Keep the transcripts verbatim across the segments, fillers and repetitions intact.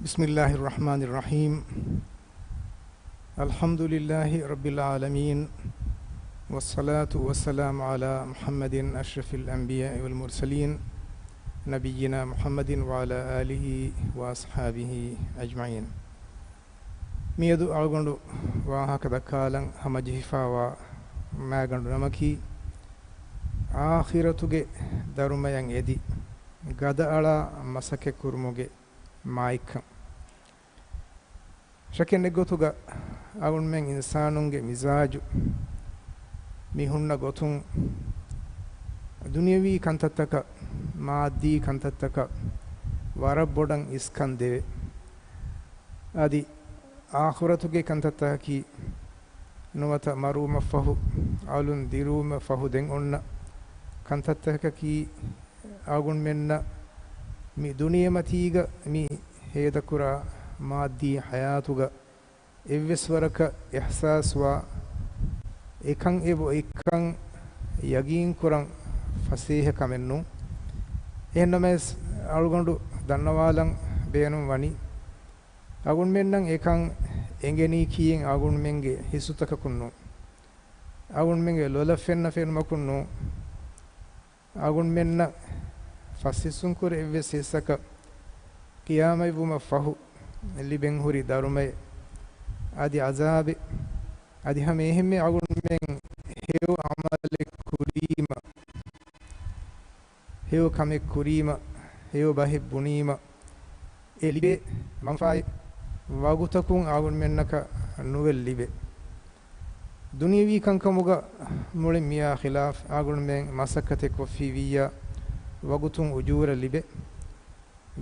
بسم الله الرحمن الرحيم. الحمد لله رب العالمين، والصلاة والسلام على محمد أشرف الأنبياء والمرسلين، نبينا محمد وعلى آله وأصحابه أجمعين. މިއަދު އަޅުގަނޑު ވާހަކަ ދައްކާލަން ހަމަޖެހިފާވާ މާގަނޑު ނަމަކީ، އާޚިރަތުގެ ދަރުމަޔަށް އެދި، ގަދައަޅާ މަސައްކަތްކުރުމުގެ މާތްކަން. ޝައްކެއްނެތް ގޮތުގަ އަޅުގަނޑުމެން އިންސާނުންގެ މިޒާޖު މި ހުންނަ ގޮތުން ދުނިޔަވީ ކަންތައްތަކަށް، މާއްދީ ކަންތައްތަކަށް ވަރަށް ބޮޑަށް އިސްކަން ދެވޭ. އަދި އާޚިރަތުގެ ކަންތައްތަކަކީ ނުވަތަ މަރުވުމަށްފަހު، އަލުން ދިރުވުމަށްފަހު ދެން އޮންނަ ކަންތައްތަކަކީ، އަޅުގަނޑުމެންނަށް މި ދުނިޔެމަތީގަ މި ހޭދަކުރާ މާއްދީ ހަޔާތުގަ އެއްވެސް ވަރަކަށް އިޙްސާސްވާ، އެކަން އެބައޮތްކަން ޔަގީންކުރަން ފަސޭހަ ކަމެއް ނޫން. އެހެންނަމަވެސް، އަޅުގަނޑު ދަންނަވާލަން ބޭނުން ވަނީ، އަޅުގަނޑުމެންނަށް އެކަން އެނގެނީކީއެއް އަޅުގަނޑުމެންގެ ހިއްސުތަކަކުން ނޫން. އަޅުގަނޑުމެންގެ ލޮލަށް ފެންނަ ފެނުމަކުން ނޫން. އަޅުގަނޑުމެންނަށް ފަސްހިއްސުން ކުރި އެއްވެސް ހިއްސަކަށް ޤިޔާމަތްވުމަށް ފަހު ލިބެން ހުރި ދަރުމައެއް، އަދި ޢަޒާބެއް، އަދި ހަމަ އެހެންމެ އަޅުގަނޑުމެން ހެޔޮ ޢަމަލެއް ކުރީމަ، ހެޔޮ ކަމެއް ކުރީމަ، ހެޔޮ ބަހެއް ބުނީމަ، އެ ލިބޭ މަންފާއެއް ވަގުތަކުން އަޅުގަނޑުމެންނަކަށް ނުވެ ލިބޭ. ދުނިޔަވީ ކަންކަމުގަ މުޅިން މިއާ ޚިލާފް އަޅުގަނޑުމެން މަސައްކަތެއް ކޮށްފީ ވިއްޔާ ވަގުތުން އުޖޫރަ ލިބޭ.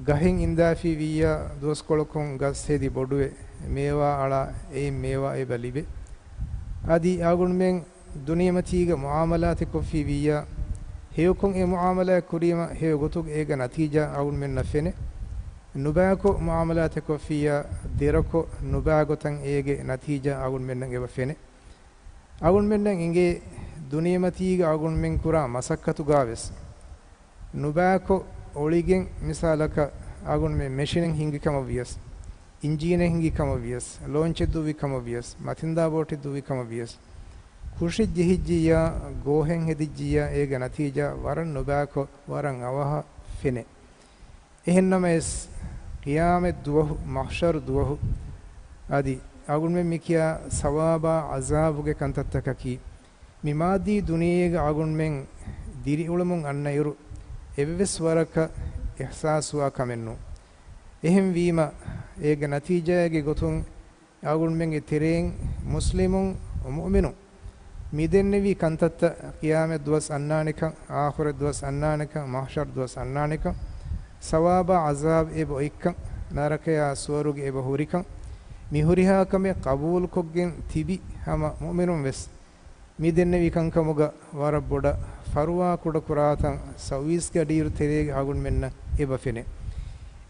ގަހެއް އިންދާފީ ވިއްޔާ ދުވަސްކޮޅަކުން ގަސް ހެދި ބޮޑުވެ މޭވާ އަޅާ އެއިން މޭވާ އެބަ ލިބޭ. އަދި އަޅުގަނޑުމެން ދުނިޔެމަތީގަ މުޢާމަލާތެއް ކޮށްފީ ވިއްޔާ، ހެޔޮކޮށް އެ މުޢާމަލާތް ކުރީމަ ހެޔޮ ގޮތުގަ އޭގެ ނަތީޖާ އަޅުގަނޑުމެންނަށް ފެނޭ. ނުބައިކޮށް މުޢާމަލާތެއް ކޮށްފިއްޔާ، ދެރަކޮށް ނުބައި ގޮތަށް އޭގެ ނަތީޖާ އަޅުގަނޑުމެންނަށް އެބަ ފެނޭ. އަޅުގަނޑުމެންނަށް އެނގޭ ދުނިޔެމަތީގަ އަޅުގަނޑުމެން ކުރާ މަސައްކަތުގަވެސް ނުބައިކޮށް އޮޅިގެން، މިސާލަކަށް އަޅުގަނޑުމެން މެޝިނެއް ހިންގި ކަމަށް ވިޔަސް، އިންޖީނެއް ހިންގި ކަމަށް ވިޔަސް، ލޯންޗެއް ދުއްވި ކަމަށް ވިޔަސް، މަތިންދާ ބޯޓެއް ދުއްވި ކަމަށް ވިޔަސް، ކުށެއް ޖެހިއްޖިއްޔާ، ގޯހެއް ހެދިއްޖިއްޔާ، އޭގެ ނަތީޖާ ވަރަށް ނުބައިކޮށް، ވަރަށް އަވަހަށް ފެނޭ. އެހެންނަމަވެސް، ޤިޔާމަތް ދުވަހު، މަޙްޝަރު ދުވަހު، އަދި އަޅުގަނޑުމެން މިކިޔާ ސަވާބާ ޢަޒާބުގެ ކަންތައްތަކަކީ، މި މާއްދީ ދުނިޔޭގަ އަޅުގަނޑުމެން ދިރިއުޅެމުން އަންނައިރު، އެއްވެސް ވަރަކަށް އިޙްސާސްވާ ކަމެއް ނޫން. އެހެންވީމަ، އޭގެ ނަތީޖާއެއްގެ ގޮތުން އަޅުގަނޑުމެންގެ ތެރެއިން މުސްލިމުން، މުއުމިނުން މި ދެންނެވި ކަންތައްތައް ޤިޔާމަތް ދުވަސް އަންނާނެކަން، އާޚިރަތް ދުވަސް އަންނާނެކަން، މަޙްޝަރު ދުވަސް އަންނާނެކަން، ސަވާބާ ޢަޒާބް އެބަ އޮތްކަން، ނަރަކަޔާ ސުވަރުގެ އެބަ ހުރިކަން، މި ހުރިހާ ކަމެއް ޤަބޫލުކޮށްގެން ތިބި ހަމަ މުއުމިނުން ވެސް މި ދެންނެވި ކަންކަމުގަ ވަރަށް ބޮޑަށް ފަރުވާ ކުޑަކުރާތަން ސައުވީސްގެ އަޑިއިރު ތެރޭގަ އަޅުގަނޑުމެންނަށް އެބަ ފެނޭ.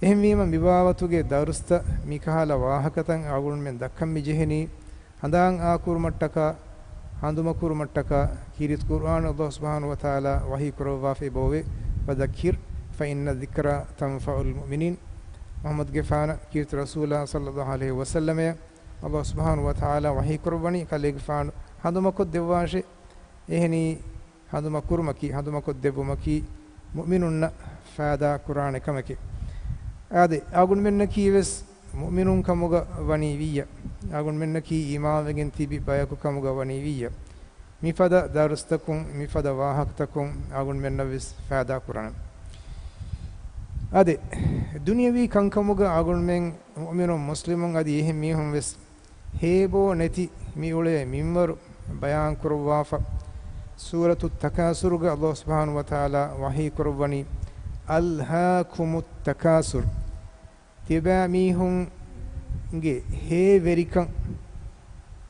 އެހެންވީމަ، މި ބާވަތުގެ ދަރުސްތައް، މިކަހަލަ ވާހަކަތައް އަޅުގަނޑުމެން ދައްކަން މި ޖެހެނީ، ހަނދާން އާކުރުމަށްޓަކާ، ހަނދުމަކުރުމަށްޓަކާ، ކީރިތި ޤުރްއާނު ﷲ ސުބްޙާނަހޫ ވަތަޢާލާ ވަޙީ ކުރައްވާފައި ބޯވޭ، فذكر فإن الذكرى تنفع المؤمنين. މުޙައްމަދުގެފާނަށް، ކީރިތި ރަސޫލާ ޞައްލައްލާހު ޢަލައިހި ވަސައްލަމަށް ﷲ ސުބްޙާނަހޫ ވަތަޢާލާ ވަޙީ ކުރައްވަނީ، ކަލޭގެފާނު ހަނދުމަކޮށްދެއްވާށޭ. އެހެނީ، ހަނދުމަކުރުމަކީ، ހަނދުމަކޮށްދެއްވުމަކީ މުއުމިނުންނަށް ފައިދާ ކުރާނެ ކަމެކޭ. އާދެ، އަޅުގަނޑުމެންނަކީ ވެސް މުއުމިނުން ކަމުގަ ވަނީ ވިއްޔަ، އަޅުގަނޑުމެންނަކީ އީމާންވެގެން ތިބި ބަޔަކު ކަމުގަ ވަނީ ވިއްޔަ، މިފަދަ ދަރުސްތަކުން، މިފަދަ ވާހަކަތަކުން އަޅުގަނޑުމެންނަށް ވެސް ފައިދާ ކުރާނެ. އާދެ، ދުނިޔަވީ ކަންކަމުގަ އަޅުގަނޑުމެން މުއުމިނުން، މުސްލިމުން އަދި އެހެން މީހުން ވެސް ހޭބޯ ނެތި މިއުޅޭ މިންވަރު ބަޔާންކުރައްވާފަ. ސޫރަތު ތަކާސުރުގަ ﷲ ސުބްޙާނަހޫ ވަތަޢާލާ ވަޙީ ކުރައްވަނީ، ألهاكم التكاثر. ތިޔަބައިމީހުންގެ ހޭވެރިކަން،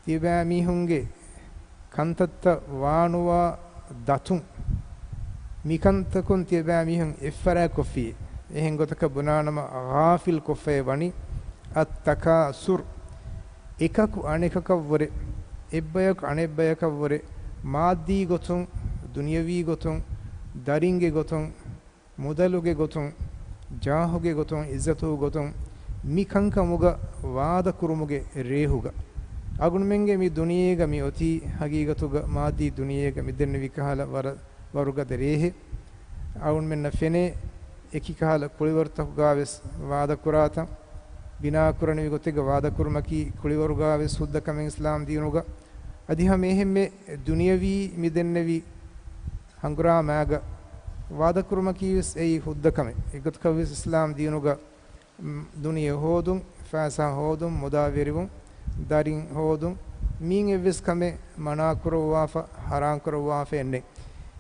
ތިޔަބައިމީހުންގެ ކަންތައްތައް ވާނުވާ ދަތުން، މިކަންތަކުން ތިޔަބައިމީހުން އެއްފަރާތްކޮށްފި، އެހެން ގޮތަކަށް ބުނާނަމަ، ޣާފިލް ކޮށްފައި ވަނީ. އައްތަކާސުރު، އެކަކު އަނެކަކަށްވުރެ، އެއްބަޔަކު އަނެއްބަޔަކަށްވުރެ، މާއްދީ ގޮތުން، ދުނިޔަވީ ގޮތުން، ދަރިންގެ ގޮތުން، މުދަލުގެ ގޮތުން، ޖާހުގެ ގޮތުން، އިއްޒަތުގެ ގޮތުން، މި ކަންކަމުގަ ވާދަކުރުމުގެ ރޭހުގަ، އަގުންމެންގެ މި ދުނިޔޭގަ މި އޮތީ ހަގީގަތުގަ މާއްދީ ދުނިޔޭގަ މި ދެންނެވި ކަހަލަ ވަރަށް ވަރުގަދަ ރޭހެއް. އަގުންމެންނަށް ފެނޭ އެކި ކަހަލަ ކުޅިވަރުތަކުގަވެސް ވާދަކުރާތަން. ބިނާކުރަނިވި ގޮތެއްގަ ވާދަކުރުމަކީ ކުޅިވަރުގަވެސް ހުއްދަ ކަމެއް އިސްލާމް ދީނުގަ. އަދި ހަމަ އެހެންމެ ދުނިޔަވީ މި ދެންނެވި ހަނގުރާމާގަ ވާދަކުރުމަކީވެސް އެއީ ހުއްދަ ކަމެއް. އެގޮތަކަށްވެސް އިސްލާމް ދީނުގަ، މް، ދުނިޔެ ހޯދުން، ފައިސާ ހޯދުން، މުދާވެރިވުން، ދަރިން ހޯދުން، މިއިން އެއްވެސް ކަމެއް މަނާކުރައްވާފަ، ހަރާންކުރައްވާފައެއް ނެތް.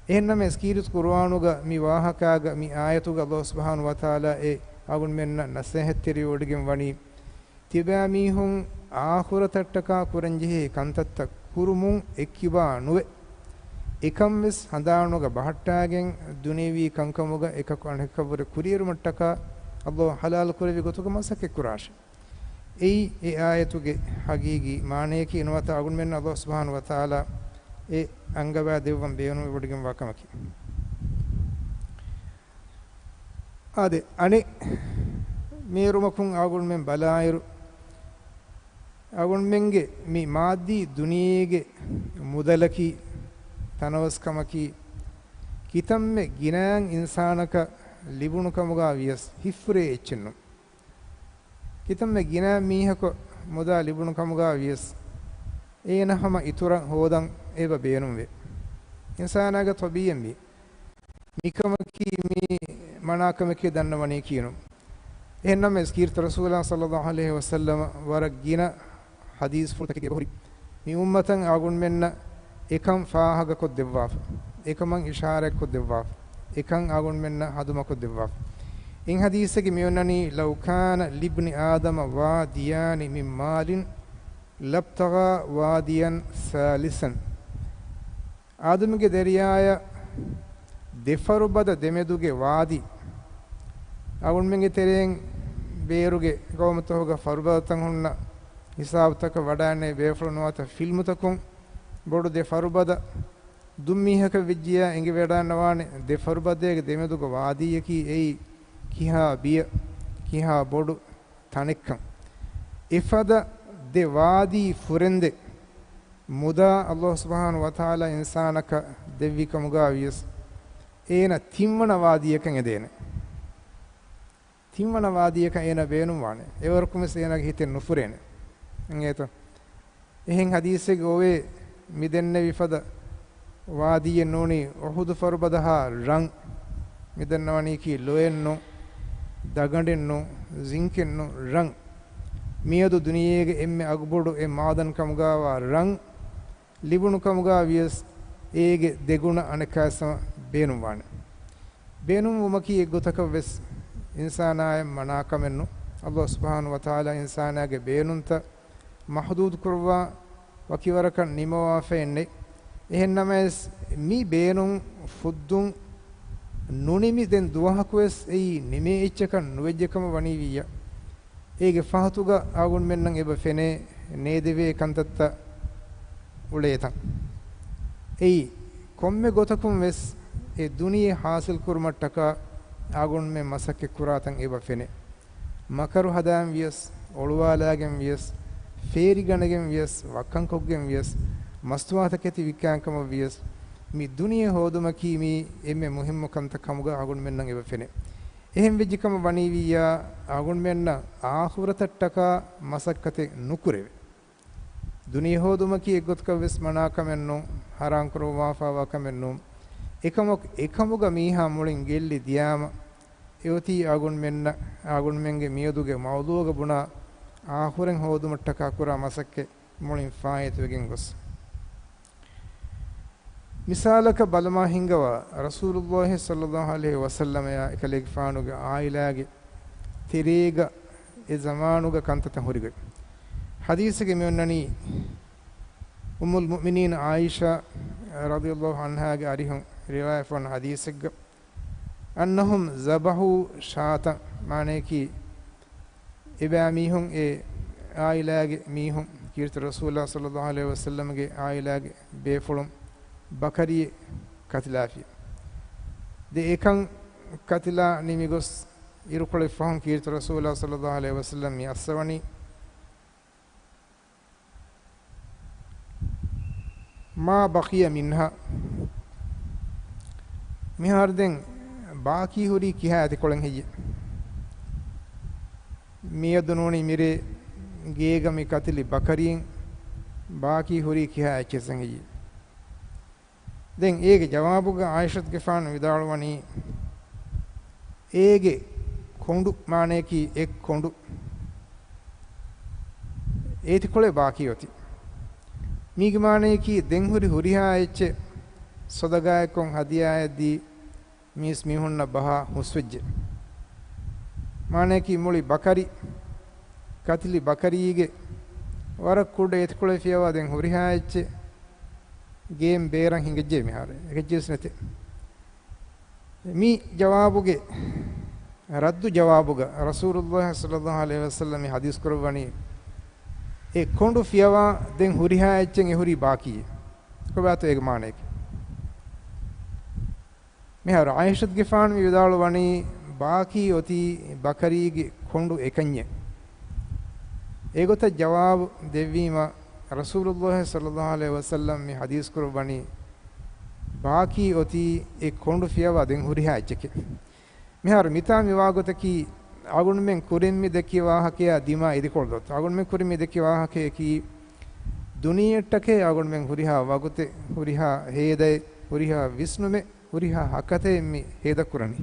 އެހެންނަމަވެސް ކީރިތި ޤުރުއާނުގަ މި ވާހަކާގަ މި އާޔަތުގަ ﷲ ސުބްޙާނަހޫ ވަތަޢާލާ އެ އަގުންމެންނަށް ނަޞޭޙަތްތެރިވެވޮޑިގެން ވަނީ، ތިބާމީހުން އާޚިރަތަށްޓަކާ ކުރަންޖެހޭ ކަންތައްތައް ކުރުމުން އެއްކިބާ ނުވެ، އެކަންވެސް ހަނދާނުގަ ބަހައްޓާގެން ދުނިޔެވީ ކަންކަމުގަ އެކަކު އަނެކަކަށްވުރެ ކުރިއެރުމަށްޓަކާ ﷲ ޙަލާލު ކުރެއްވި ގޮތުގަ މަސައްކަތް ކުރާށެ. އެއީ އެ އާޔަތުގެ ހަގީގީ މާނަޔަކީ، ނުވަތަ އަގުންމެންނަށް ﷲ ސުބްޙާނަހޫ ވަތަޢާލާ އެ އަންގަވާ ދެއްވަން ބޭނުންވެވޮޑިގެންވާ ކަމަކީ. އާދެ، އަނެއް މޭރުމަކުން އަގުންމެން ބަލާއިރު، އަގުންމެންގެ މި މާއްދީ ދުނިޔޭގެ މުދަލަކީ، ތަނަވަސްކަމަކީ، ކިތަންމެ ގިނައިން އިންސާނަކަށް ލިބުނުކަމުގަ ވިޔަސް ހިތްފުރޭ އެއްޗެއްނު. ކިތަންމެ ގިނަ މީހަކު މުދާ ލިބުނު ކަމުގަ ވިޔަސް، އޭނަ ހަމަ އިތުރަށް ހޯދަން އެބަ ބޭނުންވޭ. އިންސާނާގެ ތަބީޢަތް މީ. މިކަމަކީ މީ މަނާކަމެކޭ ދަންނަވަނީކީނު. އެހެންނަމަވެސް ކީރިތި ރަސޫލާ ޞައްލަﷲ ޢަލައިހި ވަސައްލަމަ ވަރަށް ގިނަ ޙަދީޘްފުޅުތަކެއް އެބަހުރި. މި އުއްމަތަށް އަގުންމެންނަށް އެކަން ފާހަގަކޮށްދެއްވާފަ، އެކަމަށް އިޝާރާތްކޮށްދެއްވާފަ، އެކަން އަގުންމެންނަށް ހަނދުމަކޮށްދެއްވާފަ. އިން ޙަދީޘެއްގެ މިއޮންނަނީ، لو كان لابن آدم واديان من مال لابتغى واديا ثالثا. އާދަމުގެ ދަރިޔާޔަށް ދެ ފަރުބަދަ ދެމެދުގެ ވާދީ، އަގުންމެންގެ ތެރެއިން ބޭރުގެ ގައުމުތަކުގަ ފަރުބަދަތައް ހުންނަ ހިސާބުތަކަށް ވަޑައިގެންނެވި ބޭފުޅުން ނުވަތަ ފިލްމުތަކުން ބޮޑު ދެ ފަރުބަދަ ދުން މީހަކަށް ވެއްޖިޔާ އެނގިވަޑައިގަންނަވާނެ ދެ ފަރުބަދައިގެ ދެމެދުގެ ވާދީއަކީ އެއީ ކިހާ ބިޔަ، ކިހާ ބޮޑު ތަނެއްކަން. އެފަދަ ދެ ވާދީ ފުރެންދެ މުދާ ﷲ ސުބްޙާނަހޫ ވަތަޢާލާ އިންސާނަކަށް ދެއްވި ކަމުގަ ވިޔަސް، އޭނަ ތިންވަނަ ވާދީއަކަށް އެދޭނެ. ތިންވަނަ ވާދީއަކަށް އޭނަ ބޭނުންވާނެ. އެވަރަކުވެސް އޭނާގެ ހިތެއް ނުފުރޭނެ. އެނގޭތޯ؟ އެހެން ޙަދީޘެއްގަ އޮވޭ، މި ދެންނެވި ފަދަ ވާދީއެއް ނޫނީ އުޙުދު ފަރުބަދަހާ ރަން. މި ދަންނަވަނީކީ ލޮއެއްނު، ދަގަނޑެއްނު، ޒިންކެއްނު، ރަން. މިއަދު ދުނިޔޭގެ އެންމެ އަގުބޮޑު އެއް މާދަން ކަމުގަވާ ރަން ލިބުނު ކަމުގަ ވިޔަސް، އޭގެ ދެގުނަ އަނެއްކާވެސް ހަމަ ބޭނުންވާނެ. ބޭނުންވުމަކީ އެއްގޮތަކަށް ވެސް އިންސާނާއަށް މަނާކަމެއްނު. ﷲ ސުބްޙާނަހޫ ވަތަޢާލާ އިންސާނާގެ ބޭނުންތައް މަޙްދޫދު ކުރައްވާ، ވަކިވަރަކަށް ނިމަވާފައެއް ނެތް. އެހެންނަމަވެސް، މި ބޭނުން ފުއްދުން ނުނިމި ދެން ދުވަހަކުވެސް އެއީ ނިމޭ އެއްޗަކަށް ނުވެއްޖެ ކަމަށް ވަނީ ވިއްޔާ، އޭގެ ފަހަތުގަ އަގުންމެންނަށް އެބަ ފެނޭ ނޭދެވޭ ކަންތައްތައް އުޅޭތަން. އެއީ، ކޮންމެ ގޮތަކުން ވެސް އެ ދުނިޔެ ޙާޞިލް ކުރުމަށްޓަކާ އަގުންމެން މަސައްކަތް ކުރާތަން އެބަ ފެނޭ. މަކަރު ހަދާން ވިޔަސް، އޮޅުވާލާގެން ވިޔަސް، ފޭރިގަނެގެން ވިޔަސް، ވައްކަންކޮށްގެން ވިޔަސް، މަސްތުވާތަކެތި ވިއްކާން ކަމަށް ވިޔަސް، މި ދުނިޔެ ހޯދުމަކީ މީ އެންމެ މުހިއްމު ކަންތައް ކަމުގަ އަގުންމެންނަށް އެބަ ފެނޭ. އެހެން ވެއްޖެ ކަމަށް ވަނީ ވިއްޔާ، އަގުންމެންނަށް އާޚިރަތަށްޓަކާ މަސައްކަތެއް ނުކުރެވޭ. ދުނިޔެ ހޯދުމަކީ އެއްގޮތަކަށް ވެސް މަނާ ކަމެއް ނޫން، ހަރާން ކުރައްވާފައިވާ ކަމެއް ނޫން. އެކަމަކު، އެކަމުގަ މީހާ މުޅިން ގެއްލި ދިޔާމަ، އެއޮތީ އަގުންމެންނަށް، އަގުންމެންގެ މިއަދުގެ މައުޟޫޢުގަ ބުނާ އާޚިރަތް ހޯދުމަށްޓަކާ ކުރާ މަސައްކަތް މުޅިން ފާއިތުވެގެން ގޮސް. މިސާލަކަށް ބަލަމާ ހިންގަވާ، ރަސޫލުﷲ ޞައްލަﷲ ޢަލައިހި ވަސައްލަމަޔާ އެކަލޭގެފާނުގެ ޢާއިލާގެ ތެރޭގަ އެ ޒަމާނުގަ ކަންތައްތައް ހުރިގޮތް. ޙަދީޘެއްގެ މިއޮންނަނީ، އުއްމުލް މުއުމިނީން ޢާއިޝާ ރަޟިޔަﷲ ޢަންހާގެ އަރިހުން ރިވާޔަތްފުޅު ވަން ޙަދީޘެއްގަ، أنهم ذبحوا شاة، މާނަޔަކީ، އެބައިމީހުން، އެ ޢާއިލާގެ މީހުން، ކީރިތި ރަސޫލާ ޞައްލަﷲ ޢަލައިހި ވަސައްލަމްގެ ޢާއިލާގެ ބޭފުޅުން ބަކަރިއެއް ކަތިލާފި. ދެ އެކަން ކަތިލާ ނިމިގޮސް، އިރުކޮޅެއް ފަހުން ކީރިތި ރަސޫލާ ޞައްލައްލާހު ޢަލައިހި ވަސައްލަމް މި އައްސަވަނީ، މާ ބަޤިޔަ މިންހާ. މިހާރު ދެން ބާކީ ހުރީ ކިހާ އެތިކޮޅެއް ހެއްޔެވެ؟ މިއަދު ނޫނީ މިރޭ ގޭގަ މި ކަތިލި ބަކަރިއިން ބާކީ ހުރީ ކިހާ އެއްޗެއްސެއް ހެއްޔެވެ؟ ދެން އޭގެ ޖަވާބުގަ ޢާއިޝަތުގެފާނު ވިދާޅުވަނީ، އޭގެ ކޮނޑު، މާނަޔަކީ އެއް ކޮނޑު، އޭތިކޮޅެއް ބާކީ އޮތީ. މީގެ މާނަޔަކީ ދެން ހުރި ހުރިހާ އެއްޗެއް ޞަދަގާއެއްކޮށް ހަދިޔާއެއް ދީ މީސް މީހުންނަށް ބަހާ ހުސްވެއްޖެ. މާނަޔަކީ މުޅި ބަކަރި، ކަތިލި ބަކަރީގެ ވަރަށް ކުޑަ އޭތިކޮޅެއް ފިޔަވާ ދެން ހުރިހާ އެއްޗެއް ގޭން ބޭރަށް ހިނގައްޖެ މިހާރު. އެކައްޗެއްވެސް ނެތޭ. މި ޖަވާބުގެ ރައްދު ޖަވާބުގަ ރަސޫލުﷲ ޞައްލައްލާހު ޢަލައިހި ވަސައްލަމް މި ޙަދީޘް ކުރައްވަނީ، އެ ކޮނޑު ފިޔަވާ ދެން ހުރިހާ އެއްޗެއް އެ ހުރީ ބާކީ. ކޮބާތޯ އޭގެ މާނަޔަކީ؟ މިހާރު ޢާއިޝަތުގެފާނު މި ވިދާޅުވަނީ، ބާކީ އޮތީ ބަކަރީގެ ކޮނޑު އެކަންޏެއް. އެގޮތަށް ޖަވާބު ދެއްވީމަ، ރަސޫލުﷲ ޞައްލައްލާހު ޢަލައިހި ވަސައްލަމް މި ޙަދީޘް ކުރައްވަނީ، ބާކީ އޮތީ އެ ކޮނޑު ފިޔަވާ ދެން ހުރިހާ އެއްޗެކޭ. މިހާރު މިތާ މިވާގޮތަކީ، އަޅުގަނޑުމެން ކުރިން މި ދެއްކި ވާހަކަޔާ ދިމާ އިދިކޮޅު ދޮތު. އަޅުގަނޑުމެން ކުރިން މި ދެއްކި ވާހަކަޔަކީ، ދުނިޔެއަށްޓަކައި އަޅުގަނޑުމެން ހުރިހާ ވަގުތެއް، ހުރިހާ ހޭދައެއް، ހުރިހާ ވިސްނުމެއް، ހުރިހާ ހަކަތައެއް މި ހޭދަކުރަނީ.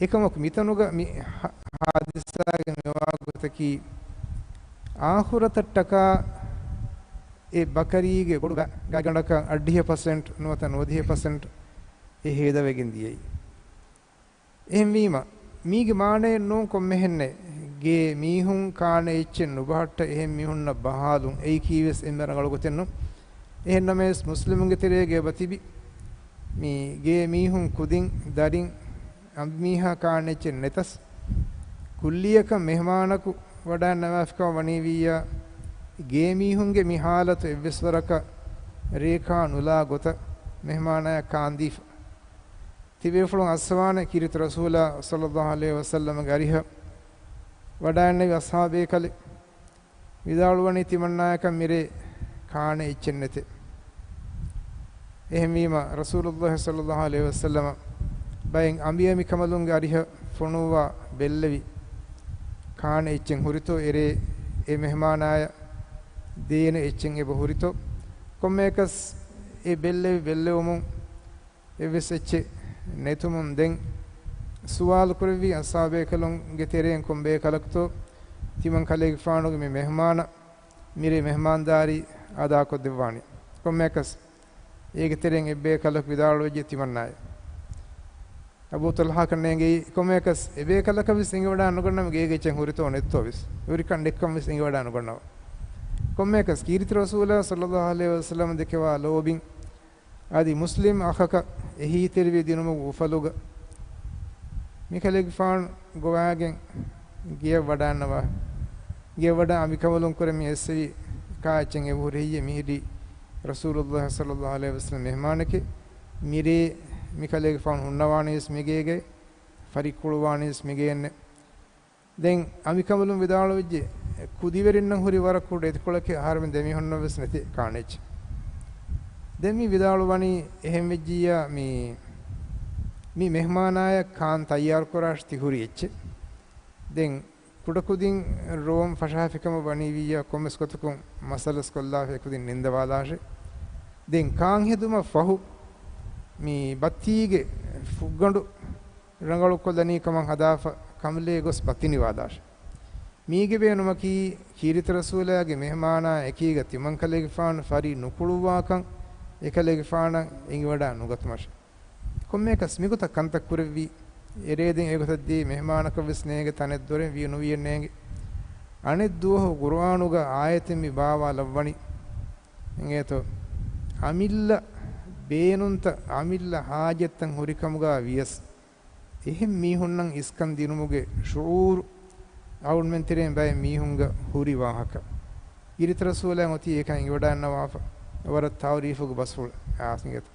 އެކަމަކު މިތަނުގަ މި ހާ-، ހާދިސާގެ މިވާގޮތަކީ، އާޚިރަތަށްޓަކާ އެ ބަކަރީގެ ބޮޑު ގާ-، ގާތްގަނޑަކަށް އަށްޑިހަ ޕަސެންޓް ނުވަތަ ނުވަދިހަ ޕަސެންޓް އެ ހޭދަވެގެން ދިޔައީ. އެހެންވީމަ، މީގެ މާނައެއް ނޫން ކޮންމެހެންނެއް ގޭ މީހުން ކާނެ އެއްޗެއް ނުބަހައްޓަ އެހެން މީހުންނަށް ބަހާލުން. އެއީކީވެސް އެންމެ ރަނގަޅު ގޮތެއް ނޫން. އެހެންނަމަވެސް، މުސްލިމުންގެ ތެރޭގަ އެބަ ތިބި، މި ގޭ މީހުން ކުދިން ދަރިން އަނބިމީހާ ކާނެ އެއްޗެއް ނެތަސް، ކުއްލިއަކަށް މެހްމާނަކު ވަޑައިންނަވާފިކަމަށް ވަނީވިއްޔާ، ގޭ މީހުންގެ މި ހާލަތު އެއްވެސް ވަރަކަށް ރޭކާ ނުލާ ގޮތަށް މެހްމާނާޔަށް ކާންދީފަ. ތިބޭފުޅުން އައްސަވާނެ ކީރިތި ރަސޫލާ ޞައްލައްލާހު ޢަލައިހި ވަސައްލަމަގެ އަރިހަށް ވަޑައިންނެވި އަޞްޙާބޭކަލެއް ވިދާޅުވަނީ، ތިމަންނާޔަކަށް މިރޭ ކާނެ އެއްޗެއް ނެތޭ. އެހެންވީމަ، ރަސޫލުﷲ ޞައްލައްލާހު ޢަލައިހި ވަސައްލަމަ ބައެއް އަނބިޔަމިކަނބަލުންގެ އަރިހަށް ފޮނުއްވާ ބެއްލެވި، ކާނެ އެއްޗެއް ހުރިތޯ އެރޭ އެ މެހްމާނާޔަށް ދޭނެ އެއްޗެއް އެބަ ހުރިތޯ؟ ކޮންމެއަކަސް އެ ބެއްލެވި ބެއްލެވުމުން އެއްވެސް އެއްޗެއް ނެތުމުން ދެން ސުވާލު ކުރެއްވި އަޞްޙާބޭކަލުންގެ ތެރެއިން ކޮން ބޭކަލަކުތޯ ތިމަން ކަލޭގެފާނުގެ މި މެހްމާނަށް މިރޭ މެހްމާންދާރީ އަދާކޮށްދެއްވާނީ؟ ކޮންމެއަކަސް އޭގެ ތެރެއިން އެއްބޭކަލަކު ވިދާޅުވެއްޖެ ތިމަންނާޔަށް. އަބޫ ޠަލްޙާ ކަންނޭނގެ ކޮންމެއަކަސް އެބޭކަލަކަށް ވެސް އެނގިވަޑާ ނުގަންނަވަ ގޭގެ އެއްޗެއް ހުރިތޯ ނެތްތޯ ވެސް. ހުރިކަން ދެއްކަން ވެސް އެނގިވަޑާ ނުގަންނަވަ. ކޮންމެއަކަސް ކީރިތި ރަސޫލާ ޞައްލައްލާހު ޢަލައިހި ވަސައްލަމަ ދެކެވާ ލޯބިން އަދި މުސްލިމް އަޚަކަށް އެހީތެރިވެ ދިނުމުގެ އުފަލުގަ، މިކަލޭގެފާނު ގޮވާގެން ގެޔަށް ވަޑައިންނަވާ. ގެޔަށް ވަޑައި އަނބިކަނބަލުން ކުރެ މި އެއްސެވި ކާ އެއްޗެއް އެބަހުރި ހެއްޔެވެ؟ މިހިރީ ރަސޫލުﷲ ޞައްލައްލާހު ޢަލައިހި ވަސައްލަމް މެހްމާނެކޭ. މިރޭ މިކަލޭގެފާނު ހުންނަވާނީވެސް މިގޭގައި، ފަރިއްކުޅުވާނީވެސް މިގެއެއްނެއް. ދެން އަނބިކަނބަލުން ވިދާޅުވެއްޖެ، ކުދިވެރިންނަށް ހުރި ވަރަށް ކުޑަ އެތިކޮޅެކޭ، އަހަރެމެން ދެމީހުންނަށް ވެސް ނެތޭ ކާނެ އެއްޗެއް. ދެން މި ވިދާޅުވަނީ އެހެން ވެއްޖިއްޔާ މި، މި މެހްމާނާޔަށް ކާން ތައްޔާރު ކުރާށި ތި ހުރި އެއްޗެއް. ދެން ކުޑަކުދިން ރޯން ފަށާފިކަމަށް ވަނީވިއްޔާ ކޮންމެސް ގޮތަކުން މަސަލަސް ކޮށްލާފަ އެކުދިން ނިންދަވާލާށޭ. ދެން ކާން ހެދުމަށް ފަހު މި ބައްތީގެ ފުށްގަނޑު ރަނގަޅުކޮށްލަނީ ކަމަށް ހަދާފަ ކަނބަލޭ ގޮސް ބައްތި ނިވާލާށޭ. މީގެ ބޭނުމަކީ ކީރިތި ރަސޫލާގެ މެހްމާނާ އެކީގަ ތިމަން ކަލޭގެފާނު ފަރި ނުކުޅުއްވާކަން އެކަލޭގެފާނަށް އެނގިވަޑާ ނުގަތުމަށޭ. ކޮންމެއަކަސް މިގޮތަށް ކަންތައް ކުރެއްވީ، އެރޭ ދެން އެގޮތަށް ދިޔައީ މެހްމާނަކަށް ވެސް ނޭނގެ ތަނެއް ދޮރެއް ވިޔަ ނުވިޔެއް ނޭނގެ. އަނެއް ދުވަހު ޤުރުއާނުގަ އާޔަތެއް މި ބާވާލައްވަނީ. އިނގޭތޯ، އަމިއްލަ ބޭނުންތައް، އަމިއްލަ ޙާޖަތްތައް ހުރިކަމުގަ ވިޔަސް، އެހެން މީހުންނަށް އިސްކަން ދިނުމުގެ ޝުޢޫރު އަޅުގަނޑުމެން ތެރެއިން ބައެއް މީހުންގަ ހުރި ވާހަކަ. ކީރިތި ރަސޫލާ އޮތީ އެކަން އެނގިވަޑައިގަންނަވާފަ. ވަރަށް ތަޢުރީފުގެ ބަސްފުޅެއް އާސިނގެތަ.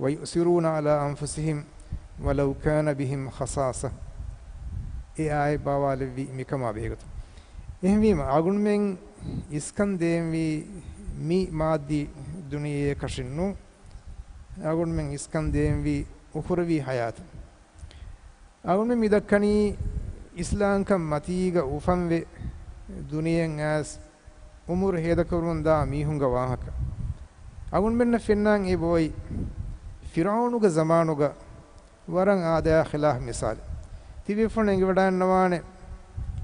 وَيُؤْثِرُونَ عَلَىٰ أَنفُسِهِمْ وَلَوْ كَانَ بِهِمْ خَصَاصَةٌ. އެ އާޔަތް ބާވާލެއްވީ މިކަމާ ބެހޭގޮތުން. އެހެންވީމަ، އަޅުގަނޑުމެން އިސްކަން ދޭންވީ މި މާއްދީ ދުނިޔެއަކަށެއް ނޫން. އަޅުގަނޑުމެން އިސްކަން ދޭންވީ އުޚުރަވީ ޙަޔާތަށް. އަޅުގަނޑުމެން މި ދައްކަނީ އިސްލާމްކަން މަތީގަ އުފަންވެ، ދުނިޔެއަށް އައިސް، އުމުރު ހޭދަކުރުމުން ދާ މީހުންގެ ވާހަކަ. އަޅުގަނޑުމެންނަށް ފެންނާން އެބައޮތް ފިރްޢައުނުގެ ޒަމާނުގަ ވަރަށް އާދަޔާ ޚިލާފް މިސާލެއް. ތިބޭފުޅުން އެނގިވަޑައިގަންނަވާނެ،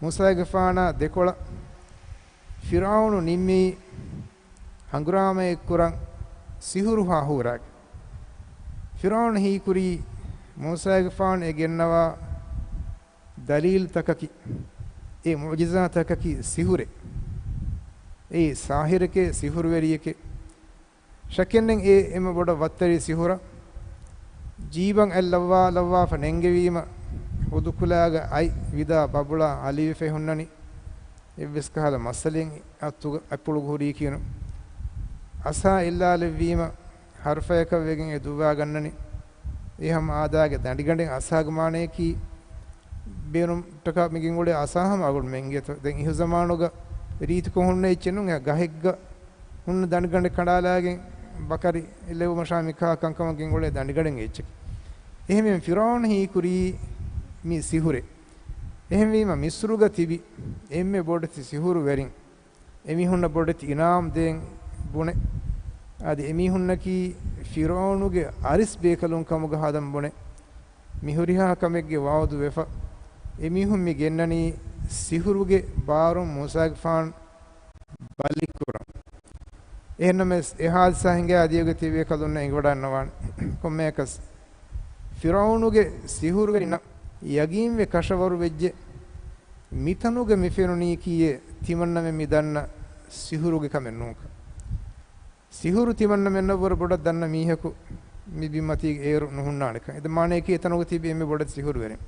މޫސާގެފާނާ ދެކޮޅަށް ފިރްޢައުނު ނިންމީ ހަނގުރާމައެއްކުރަން ސިހުރު ހާހޫރާގެން. ފިރްޢައުނު ހީކުރީ މޫސާގެފާނު އެ ގެންނަވާ ދަލީލްތަކަކީ، އެ މުޢުޖިޒާތަކަކީ ސިހުރެއް. އެއީ ސާހިރެކޭ، ސިހުރުވެރިއެކޭ. ޝައްކެއްނެތް އެ އެންމެ ބޮޑަށް ވައްތަރީ ސިހުރަށް. ޖީބަށް އަތް ލައްވާ ލައްވާފަ ނެންގެވީމަ، ހުދުކުލާގަ އަތް ވިދާ ބަބުޅާ އަލިވެފައި ހުންނަނީ. އެއްވެސް ކަހަލަ މައްސަލައެއް އަތުގަ، އަތްޕުޅުގަ ހުރީކީނު. އަސާ އެއްލާލެއްވީމަ، ހަރުފަޔަކަށް ވެގެން އެ ދުއްވާ ގަންނަނީ. އެ ހަމަ އާދާގެ ދަނޑިގަނޑެއް. އަސާގެ މާނަޔަކީ ބޭނުންތަކާ މި ގެންގުޅޭ އަސާ ހަމަ އަޅުގަނޑުމެން އިނގޭތޯ. ދެން އިހު ޒަމާނުގަ ރީތިކޮށް ހުންނަ އެއްޗެއް ނޫން، އެ ގަހެއްގަ ހުންނަ ދަނޑިގަނޑެއް ކަނޑާލާގެން ބަކަރި ލެއްވުމަށާ މިކާ ކަންކަމަށް ގެންގުޅޭ ދަނޑިގަނޑެއް އެއްޗެއް. އެހެންވެ، ފިރްޢައުނު ހީކުރީ މި ސިހުރެއް. އެހެންވީމަ، މިޞްރުގަ ތިބި އެންމެ ބޮޑެތި ސިހުރުވެރިން އެމީހުންނަށް ބޮޑެތި އިނާމް ދޭން ބުނެ. އަދި އެމީހުންނަކީ ފިރްޢައުނުގެ އަރިސް ބޭކަލުން ކަމުގަ ހަދަން ބުނެ. މި ހުރިހާ ކަމެއްގެ ވަޢުދު ވެފަ، އެމީހުން މި ގެންނަނީ ސިހުރުގެ ބާރުން މޫސާގެފާނު ބަލިކުރަން. އެހެންނަމަވެސް، އެ ހާދިސާ ހިނގާ އަދިވެގެ ތިބޭކަލުންނަށް އެނގިވަޑައިގަންނަވާނެ. ކޮންމެއަކަސް، ފިރްޢައުނުގެ ސިހުރުވެރިންނަށް ޔަގީންވެ ކަށަވަރު ވެއްޖެ، މިތަނުގަ މި ފެނުނީކީއެއް ތިމަންނަމެން މި ދަންނަ ސިހުރުގެ ކަމެއް ނޫންކަން. ސިހުރު ތިމަންނަމެންނަށްވުރެ ބޮޑަށް ދަންނަ މީހަކު މި ބިމަތީގަ އޭރު ނުހުންނާނެކަން. އެ މާނަޔަކީ އެތަނުގަ ތިބި އެންމެ ބޮޑެތި ސިހުރުވެރިން.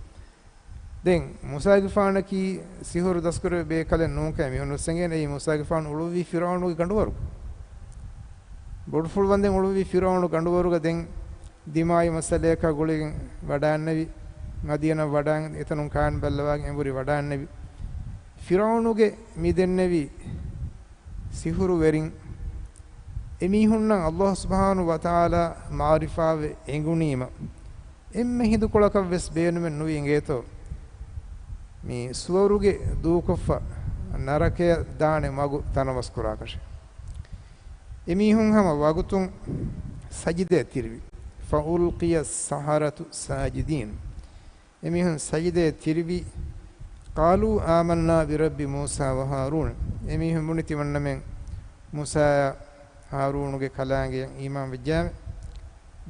ދެން މޫސާގެފާނަކީ ސިހުރު ދަސްކުރެވޭ ބޭކަލެއް ނޫންކަން މިހުން އުއްސަނގެން. އެއީ މޫސާގެފާނު އުޅުއްވީ ފިރްޢައުނުގެ ގަނޑުވަރުގަ. ބޮޑުފުޅުވަންދެން އުޅުއްވީ ފިރްޢައުނު ގަނޑުވަރުގަ. ދެން ދިމާވި މައްސަލަޔަކާ ގުޅިގެން ވަޑައިންނެވި، މަދިޔަނަށް ވަޑައިން އެތަނުން ކާން ބައްލަވާގެން އެނބުރި ވަޑައިންނެވި. ފިރްޢައުނުގެ މި ދެންނެވި ސިހުރުވެރިން އެމީހުންނަށް ﷲ ސުބްޙާނަހޫ ވަތަޢާލާ މަޢުރިފާވެ އެނގުނީމަ، އެންމެ ހިނދުކޮޅަކަށް ވެސް ބޭނުމެއް ނުވި އިނގޭތޯ، މި ސުވަރުގެ ދޫކޮށްފަ ނަރަކަޔަށް ދާނެ މަގު ތަނަވަސްކުރާކަށެއް. އެމީހުން ހަމަ ވަގުތުން ސަޖިދައަށް ތިރިވި. فَأُلْقِيَ السَّحَرَةُ سَاجِدِينَ. އެމީހުން ސަޖިދައަށް ތިރިވި. قَالُوا آمَنَّا بِرَبِّ مُوسَىٰ وَهَارُونَ. އެމީހުން ބުނި ތިމަންނަމެން މޫސާއާ ހާރޫނުގެ ކަލާނގެޔަށް އީމާން ވެއްޖާމެ.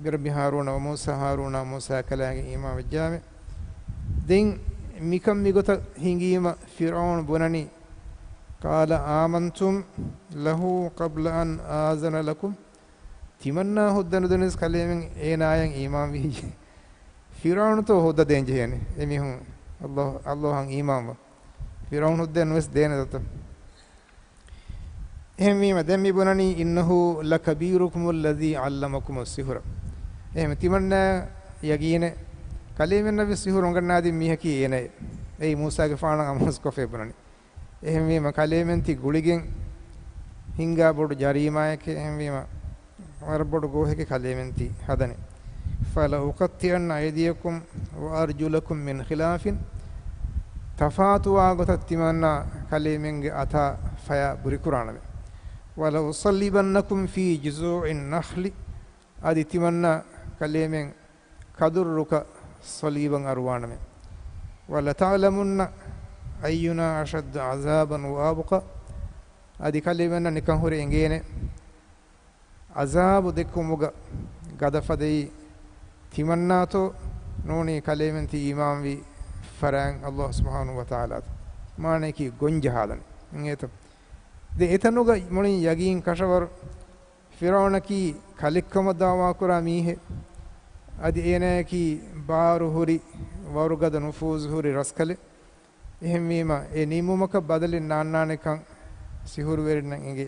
بِرَبِّ هَارُونَ وَمُوسَىٰ، ހާރޫނާ މޫސާ ކަލާނގެ އީމާން ވެއްޖާމެ. ދެން މިކަން މިގޮތަށް ހިނގީމަ ފިރްޢައުނު ބުނަނީ، قَالَ آمَنْتُمْ لَهُ قَبْلَ أَنْ آذَنَ لَكُمْ. ތިމަންނާ ހުއްދަ ނުދެނެސް ކަލޭމެން އޭނާޔަށް އީމާން ވީ. ފިރްޢައުނުތޯ ހުއްދަ ދޭން ޖެހޭނެ؟ އެމީހުން ﷲ، ﷲއަށް އީމާންވާ. ފިރްޢައުނު ހުއްދައެއް ނުވެސް ދޭނެ ދަތަ. އެހެންވީމަ، ދެން މި ބުނަނީ، إِنَّهُ لَكَبِيرُكُمُ الَّذِي عَلَّمَكُمُ السِّحْرَ. އެހެން ތިމަންނަ ޔަގީނެއް، ކަލޭމެންނަށް ވެސް ސިހުރު އުނގަންނާދިން މީހަކީ އޭނައޭ. އެއީ މޫސާގެފާނަށް އަމާޒުކޮށްފައި ބުނަނީ. އެހެންވީމަ، ކަލޭމެންތި ގުޅިގެން ހިނގާ ބޮޑު ޖަރީމާއެކޭ. އެހެންވީމަ، ވަރަށް ބޮޑު ގޯހެކޭ ކަލޭމެންތި ހަދަނީ. فَلَأُقَطِّعَنَّ أَيْدِيَكُمْ وَأَرْجُلَكُمْ مِنْ خِلَافٍ. ތަފާތުވާ ގޮތަށް ތިމަންނަ ކަލޭމެންގެ އަތާ ފަޔާ ބުރިކުރާނަމޭ. وَلَأُصَلِّبَنَّكُمْ فِي جُذُوعِ النَّخْلِ. އަދި ތިމަންނަ ކަލޭމެން ކަދުރުކަ ޞަލީބަށް އަރުވާނަމޭ. وَلَتَعْلَمُنَّ أَيُّنَا أَشَدُّ عَذَابًا وَأَبْقَىٰ. އަދި ކަލޭމެންނަށް ނިކަން ހުރެ އެނގޭނެ، ޢަޒާބު ދެއްކުމުގަ ގަދަފަދައީ ތިމަންނާތޯ ނޫނީ ކަލޭމެންތި އީމާންވި ފަރާތް ﷲ ސުބްޙާނަހޫ ވަތަޢާލާތޯ؟ މާނަޔަކީ ގޮންޖަހާލަން އިނގޭތޯ. ދެ އެތަނުގަ މުޅިން ޔަގީން ކަށަވަރު ފިރްޢައުނަކީ ކަލެއްކަމަށް ދަޢުވާކުރާ މީހެއް. އަދި އޭނާޔަކީ ބާރު ހުރި، ވަރުގަދަ ނުފޫޒު ހުރި ރަސްކަލެއް. އެހެންވީމަ، އެ ނިންމުމަކަށް ބަދަލެއް ނާންނާނެކަން ސިހުރުވެރިންނަށް އެނގޭ.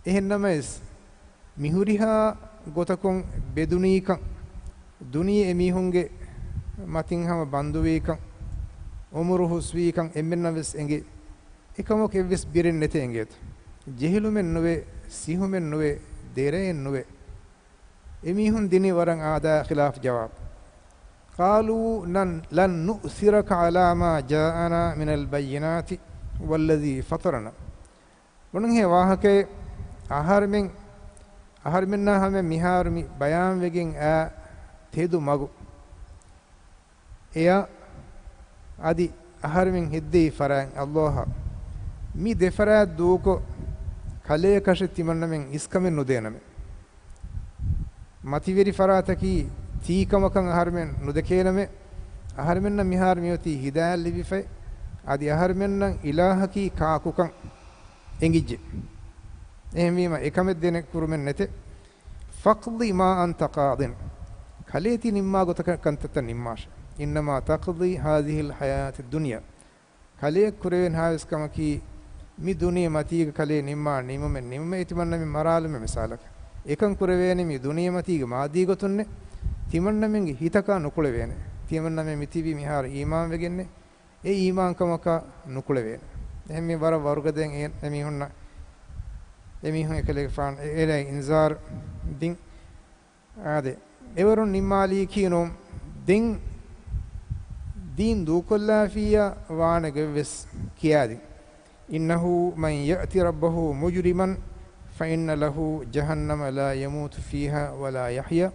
އެހެންނަމަވެސް، މިހުރިހާ ގޮތަކުން ބެދުނީކަން، ދުނިޔެ އެމީހުންގެ މަތިން ހަމަ ބަންދުވީކަން، އުމުރު ހުސްވީކަން އެންމެންނަށް ވެސް އެނގޭ. އެކަމަކު އެއްވެސް ބިރެއް ނެތޭ އެނގޭތަ؟ ޖެހިލުމެއް ނުވޭ، ސިހުމެއް ނުވޭ، ދެރައެއް ނުވޭ. އެމީހުން ދިނީ ވަރަށް އާދައާ ޚިލާފު ޖަވާބު. قَالُوا لَنْ، لَنْ نُؤْثِرَكَ عَلَىٰ مَا جَاءَنَا مِنَ الْبَيِّنَاتِ وَالَّذِي فَطَرَنَا. ބުނަންހޭ ވާހަކައެއް، އަހަރެމެން، އަހަރެމެންނާ ހަމަ މިހާރު މި ބަޔާންވެގެން އާ ތެދު މަގު. އެޔާ އަދި އަހަރެމެން ހެއްދެވި ފަރާތް ﷲ އަށް މި ދެ ފަރާތް ދޫކޮށް، ކަލޭކަށެއް ތިމަންނަމެން އިސްކަމެއް ނުދޭނަމޭ. މަތިވެރި ފަރާތަކީ ތީކަމަކަށް އަހަރެމެން ނުދެކޭނަމޭ. އަހަރެމެންނަށް މިހާރު މިއޮތީ ހިދާޔަތް ލިބިފައި، އަދި އަހަރެމެންނަށް އިލާހަކީ ކާކުކަން އެނގިއްޖެ. އެހެންވީމަ، އެކަމެއް ދޭނެ ކުރުމެއް ނެތޭ. فَاقْضِ مَا أَنْتَ قَاضٍ. ކަލޭ ތި ނިންމާ ގޮތަކަށް ކަންތައްތައް ނިންމާށޭ. إِنَّمَا تَقْضِي هَٰذِهِ الْحَيَاةَ الدُّنْيَا. ކަލެއަށް ކުރެވޭނެ ހާވެސް ކަމަކީ، މި ދުނިޔެ މަތީގަ ކަލޭ ނިންމާ ނިމުމެއް ނިމުމެއް ތިމަންނަމެން މަރާލުމެއް މިސާލަކަށް. އެކަން ކުރެވޭނެ މި ދުނިޔެ މަތީގަ މާއްދީ ގޮތުންނެއް. ތިމަންނަމެންގެ ހިތަކާ ނުކުޅެވޭނެ. ތިމަންނަމެން މިތިބީ މިހާރު އީމާންވެގެންނެއް. އެ އީމާންކަމަކާ ނުކުޅެވޭނެ. އެހެން މި ވަރަށް ވަރުގަދައިން އެ، އެމީހުންނަށް، އެމީހުން އެކަލޭގެފާނު އެ، އެ އިންޒާރު ދިން. އާދެ، އެވަރުން ނިންމާލީކީ ނޫން. ދެން ދީން ދޫކޮށްލާފިއްޔާ ވާނެ ގޮތްވެސް ކިޔާދިން. إِنَّهُ مَنْ يَأْتِ رَبَّهُ مُجْرِمًا فَإِنَّ لَهُ جَهَنَّمَ لَا يَمُوتُ فِيهَا وَلَا يَحْيَىٰ.